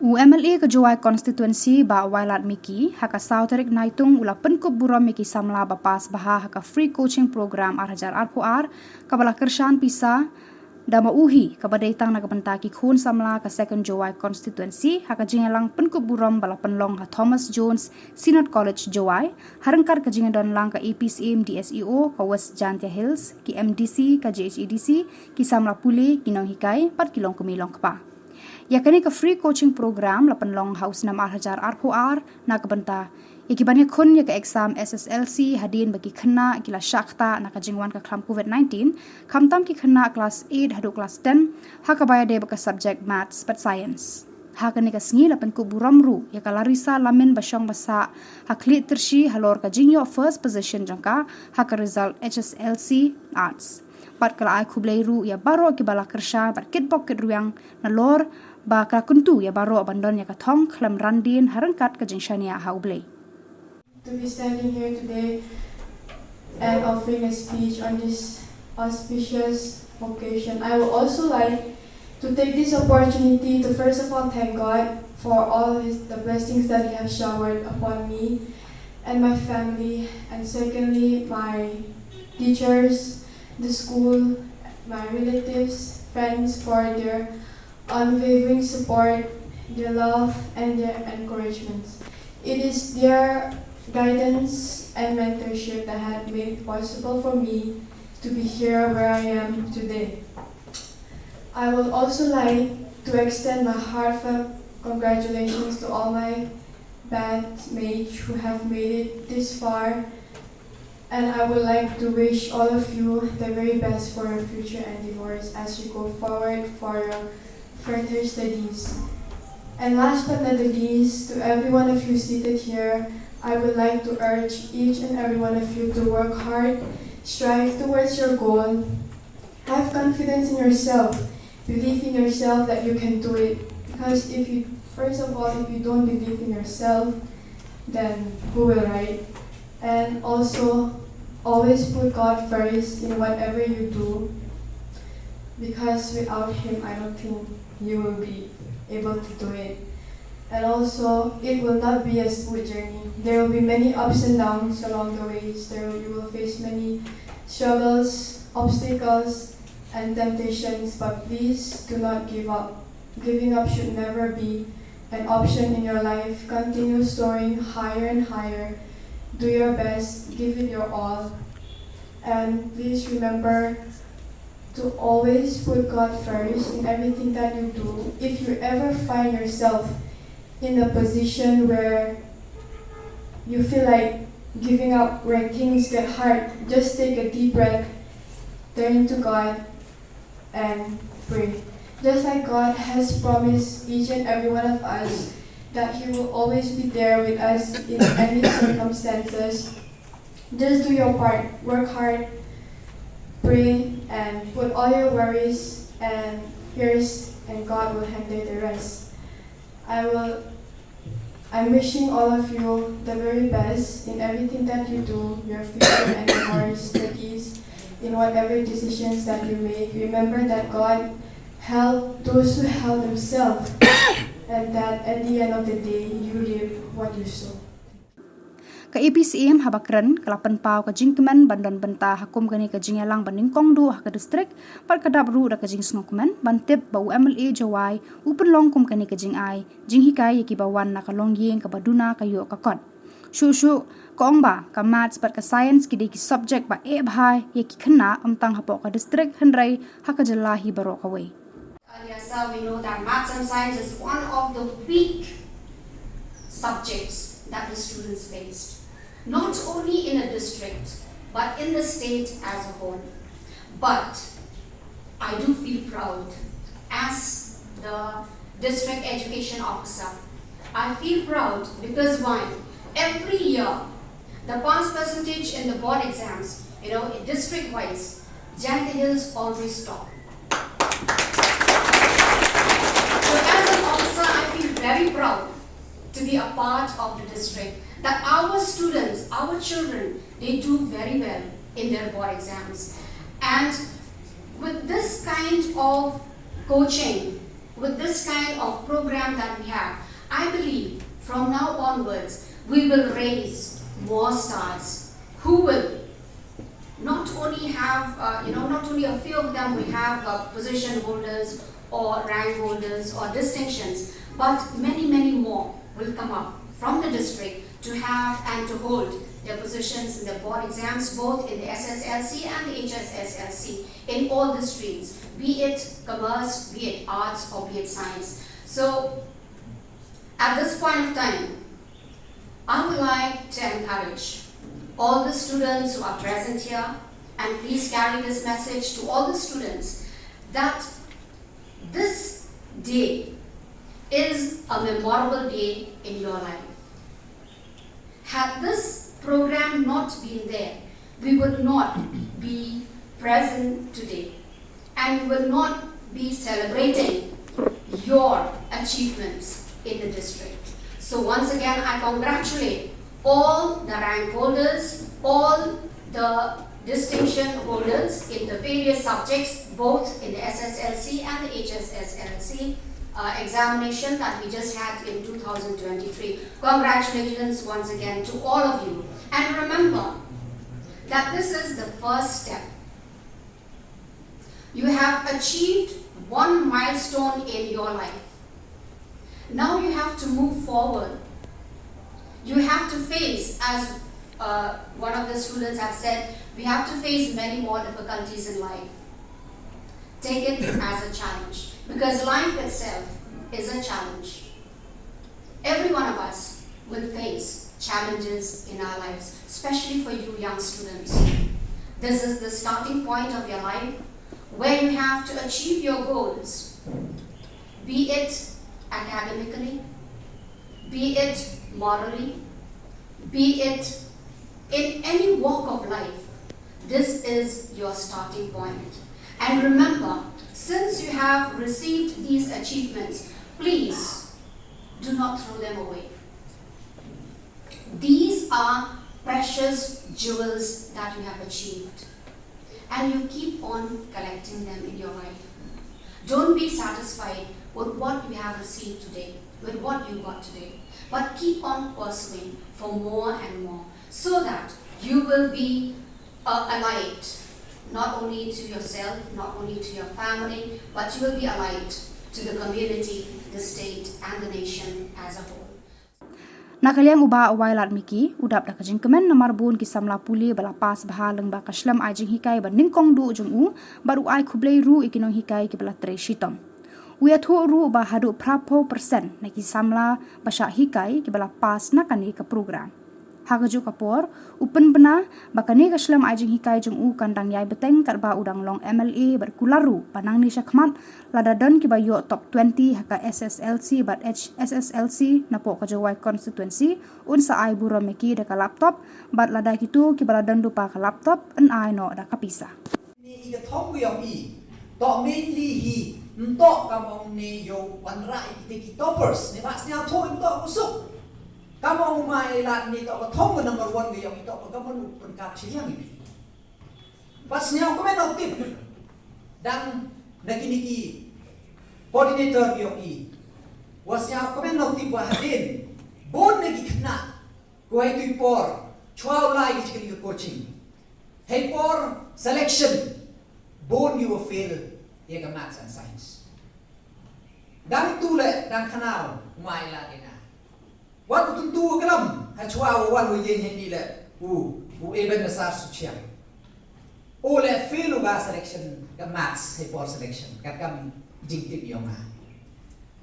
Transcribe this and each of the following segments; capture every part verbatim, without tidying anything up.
U M L A ka Jowai Constituency, Bah Wailadmiki, ha ka saw tarik Naitung u la pynkup burom ïa ki samla ba pass bha ha ka free coaching program ar hajar arphew ar, kaba la kyrshan pisa da ma u hi, kaba dei tang na ka bynta ki khun samla ka Second Jowai Constituency, ha ka jingïalang pynkup burom ba la pynlong ha Thomas Jones Synod College, Jowai, ha ryngkat ka jingdon lang ka A P C M D S E O ka West Jaintia Hills, ki M D C ka J H A D C, ki samla pule, ki nonghikai, bad ki longkmie longkpa. Ïa kane ka free coaching program la pynlong ha u snem ar hajar arphew ar na ka bynta ïa ki ban ïakhun ïa ka exam S S L C, hadien ba ki khynnah ki la shah ktah na ka jingwan ka khlam COVID nineteen, khamtam ki khynnah klas eight haduh klas ten, ha kaba ïadei bad ka subject Maths bad Science. Ha kane ka sngi la pynkup burom ruh ïa ka Larissa Lamin ba shong ba sah ha Khliehtirsshi halor ka jingïoh first position jong ka ha ka result H S L C Arts. Bad ka la ai khublei ruh ïa baroh kiba la kyrshan bad kitbok kitrwiang, nalor ba ka la kyntu ïa baroh ban don ïa ka thong khlem ran dien ha ryngkat ka jingshaniah ha U Blei. To be standing here today and offering a speech on this auspicious occasion. I would also like to take this opportunity to first of all thank God for all his, the blessings that he has showered upon me and my family, and secondly, my teachers, the school, my relatives, friends for their unwavering support, their love, and their encouragements. It is their guidance and mentorship that had made it possible for me to be here where I am today. I would also like to extend my heartfelt congratulations to all my batchmates who have made it this far, and I would like to wish all of you the very best for your future endeavors as you go forward for your further studies. And last but not the least, to every one of you seated here, I would like to urge each and every one of you to work hard, strive towards your goal, have confidence in yourself, believe in yourself that you can do it. Because if you, first of all, if you don't believe in yourself, then who will, right? And also, always put God first in whatever you do, because without Him, I don't think you will be able to do it. And also, it will not be a smooth journey. There will be many ups and downs along the ways. There will, you will face many struggles, obstacles, and temptations, but please do not give up. Giving up should never be an option in your life. Continue soaring higher and higher. Do your best, give it your all. And please remember to always put God first in everything that you do. If you ever find yourself in a position where you feel like giving up, where things get hard, just take a deep breath, turn to God, and pray. Just like God has promised each and every one of us that He will always be there with us in any circumstances, just do your part, work hard, pray, and put all your worries and fears, and God will handle the rest. I will I'm wishing all of you the very best in everything that you do, your future and your studies, in whatever decisions that you make. Remember that God help those who help themselves, and that at the end of the day, you reap what you sow. Ka A P C M haba kren ka la pynpaw ka jingkmen ban don bynta ha kum kane ka jingïalang ba nyngkong duh ha ka district, bad ka dap ruh da ka jingsngewkmen ban tip ba u M L A Jowai u pynlong kum kane ka jingai jinghikai ïa kiba wan na ka longïing kaba duna ka ïoh ka kot. Shuh shuh, ka ong ba ka Maths bad ka Science ki dei ki subject ba eh bha ïa ki khynnah, ym tang hapoh ka district hynrei ha ka jylla hi baroh kawei. Aliasa, we know that Maths and Science is one of the weak subjects that the students faced, not only in a district but in the state as a whole. But I do feel proud as the district education officer. I feel proud because why? Every year, the pass percentage in the board exams, you know, district wise, Jaintia Hills always top. So as an officer, I feel very proud to be a part of the district, that our students, our children, they do very well in their board exams. And with this kind of coaching, With this kind of program that we have, I believe from now onwards, we will raise more stars who will not only have, uh, you know, not only a few of them will have uh, position holders or rank holders or distinctions, but many, many more will come up from the district to have and to hold their positions in the board exams, both in the S S L C and the H S S L C, in all the streams, be it commerce, be it arts, or be it science. So, at this point of time, I would like to encourage all the students who are present here, and please carry this message to all the students, that this day is a memorable day in your life. Had this program not been there, we would not be present today and we will not be celebrating your achievements in the district. So once again, I congratulate all the rank holders, all the distinction holders in the various subjects, both in the S S L C and the H S S L C uh, examination that we just had in two thousand twenty-three. Congratulations once again to all of you. And remember that this is the first step. You have achieved one milestone in your life. Now you have to move forward. You have to face, as uh, one of the students have said, we have to face many more difficulties in life. Take it as a challenge, because life itself is a challenge. Every one of us will face challenges in our lives, especially for you young students. This is the starting point of your life where you have to achieve your goals, be it academically, be it morally, be it in any walk of life. This is your starting point. And remember, since you have received these achievements, please do not throw them away. These are precious jewels that you have achieved, and you keep on collecting them in your life. Don't be satisfied with what you have received today, with what you got today, but keep on pursuing for more and more, so that you will be a, a light, not only to yourself, not only to your family, but you will be a light to the community, the state, and the nation as a whole. Na ka liang u Bah Wailadmiki, u dap da ka jingkmen namar bun ki samla pule ba la pass bha lyngba ka shlem ai jinghikai ba nyngkong duh jong u, bad u ai khublei ruh ïa ki nonghikai kiba la trei shitom. U ïathuh ruh ba haduh phra phew percent na ki samla ba shah hikai kiba la pass na kane ka program. Ha kajuh ka por, u pynbna ba kane ka shlem ai jinghikai jong u kan dang ïai bteng katba u dang long M L A bad kular ruh ba nangne shakhmat lada don kiba ïoh top twenty ha ka S S L C bad H S S L C napoh ka Jowai constituency, un sa ai burom ïa ki da ka laptop, bad lada kito kiba la don lypa ka laptop, yn ai noh da ka pisa. Ni i ka thong ka ïong i. Toh mainly hi, ntoh ka mong ne ïoh wanrah i kita ki toppers. Ni ba sniaw thoh ntoh ka suk. Ka mong u ma i lad ni toh ka thong ka number one ka ïong i toh ka ka mong u pynkat chiliang i pi. Ba sniaw ka men nau tip. Dang na kini ki coordinator ka ïong i. Wa sniaw ka men nau tip wa hadin. Bun na ki khynnah. Ko hai tu i por. Chwa u lai ki chikani ka coaching. Hei por selection, bun ki wa fail ïa ka maths and science. Dang tu le, dang khanaw, u ma i la dina. Wat u tyntu u klam, ha chwa u wan u ïeng hei ni le, u, u Ebenezer Suchiang. U le fail u ka selection, ka maths, hei por selection, ka kam jingtip ïong ha.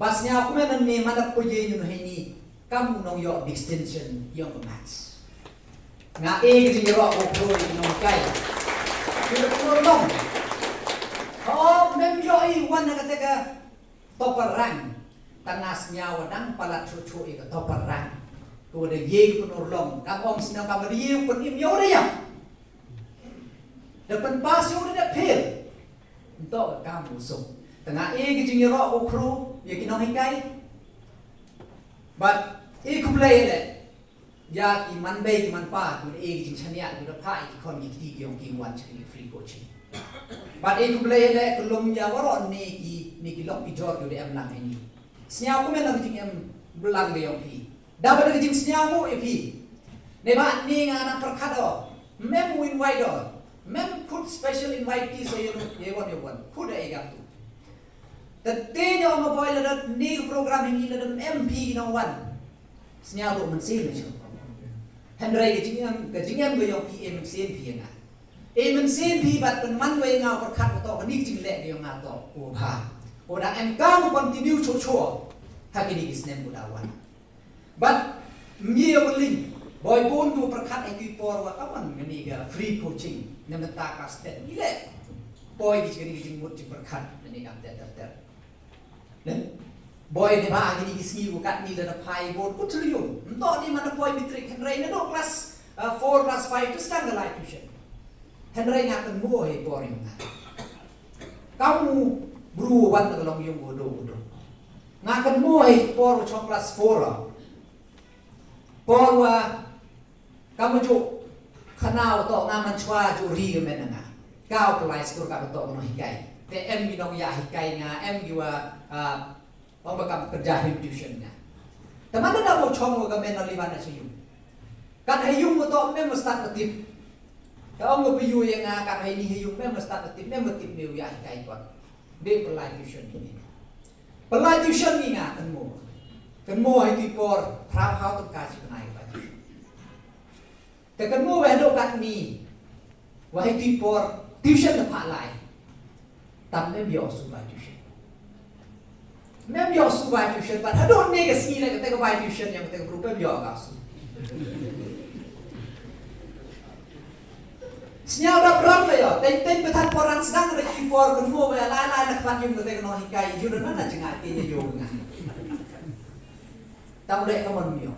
Ba sniaw kumne nangne man da poi ïeng u hei ni, kam u nongïoh distinction ïong ka maths. Nga e ka jingïaroh ko khloi ki nonghikai. Ki nonghikai. Hooid, mem ïoh i wan na kata ka topper rank. Tang nga sniaw dang palat chuh chuh i ka topper rank. Ko da ïeng pynurlong. Kam ong sniaw kam da ïeng pyn im ïoh da ïa. Da pynpass ïoh da fail. Nto ka kam u suk. Tang nga e ka jingïaroh ko khloi ïa ki nonghikai. Bad e khublei le. Ïa ki man bei ki man pa, ki da e ki jingshaniah, ki da phah ïa ki khon ki kti ki ong ki wan cha ki free coaching. Bad e khublei le ka lum ïa waroh ne ki Ni ki lok ki jor ki dei em lang ini. Sñiaw kumno ka jingem blang ka yong phi. Da ba da ka jingsñiaw mo e phi. Ne ba ni nga na pyrkhat o. Mem win wai do. Mem khut special invitee so ye ye wan ye wan. Khut e gam tu. Tete nyo ma boy la da ni program ini la da em phi no wan. Sñiaw do man sin. Hynrei ka jingem ka jingem ka yong phi em sin phi nga. E mynsiem phi bad pynman wei nga pyrkhat ba to kani ka jingleh ka yong nga to ko bha. Ko dang em ka ko continue cho cho. Ha kini ki snem ko da wan. Bad mie willing boy bun ko pyrkhat ai tu por wa kaman ngani ka free coaching. Namta ka step ni le. Boy ki kini ki jingmut jingpyrkhat ngani kam ter ter ter. Boy ne ba kini ki sngi ko katni la da phai bun ko trillion. Nto ni mana boy matric hynrei na do class uh, four class five to stang da lai tuition. Hynrei nga kan mo he por yung nga. Kamu bru wan da long yung go do go do. Nga kan mo he por chong class four. Por wa Ka ma ju khana u to nga man chwa ju ri ka men nga. Ka u pulai skur ka to no hikai. Te em gi nong ya hikai nga em gi wa ah, ong ba kam kerja him tuition nga. Te man da bo chong wa ka men no liwan na siyum. Kat hayum u to mem start ka tip. Te ong ba yu ya nga kat hay ni hayum mem start ka tip mem tip me u ya hikai kon. Be pulai tuition ni. Pulai tuition ni nga kan mo. Kan mo hai ti por prap hau tu ka chi pulai tuition. Te kan mo weh do kat ni. Wah hai ti por tuition na pha lai. Tam ne bio su bai tuition. Ne bio su bai tuition pat hado ne ka sngi ne ka te ka bai tuition yang ka te ka rupa bio ka su. Sñiaw da pram da yo, teng teng bethat poran sedang da ki por kan mo ba lai lai na kwan yung kata no hikai yung na na jengah ke ye yung nga. Tam dek ka mon mio.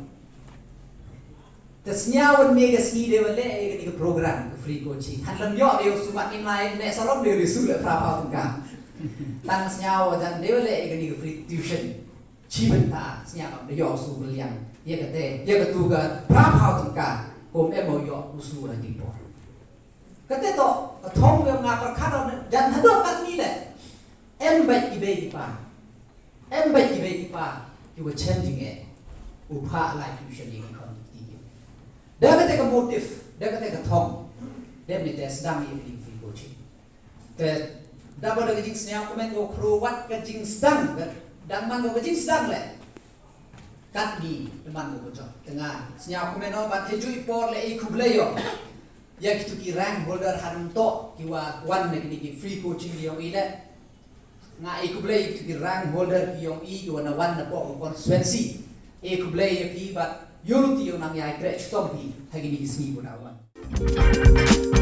Te sñiaw ne ka sngi de wale e ka program ka free coaching. Han lam yo de su mat in lai ne sarom de su le pra pa ka. Tang sñiaw jan de wale e ka free tuition. Chi bynta sñiaw kam da ïoh u su beliang ïa kata ïa katu ka phra phaw tyngka kum em ïoh u su la ki por. Kata to ka thong ka nga pyrkhat jan haduh katni le em bad ki bei ki pa em bad ki bei ki pa ki wa chen jingeh u pha lai tuition ïa ki khon ki. Da kata ka motive da kata ka thong dem ni te sdang ïa ki free coaching. Te da ba da ka jingsñiaw ka men ko khru wat ka jingsdang da dang man ko ka jingsdang le. Katni te man ko ka jong te nga sñiaw ka men o ba te ju i por le i khublei o. Ïa kitu ki rank holder hanum to ki wa wan na kini ki free coaching yong i le. Nga i khublei ïa kitu ki rank holder ki yong i ki wa na wan na po ko constituency. I khublei ïa ki ba ïulu ti yong nang ïa i kreh chutom ki ha kini ki sngi ko da wan.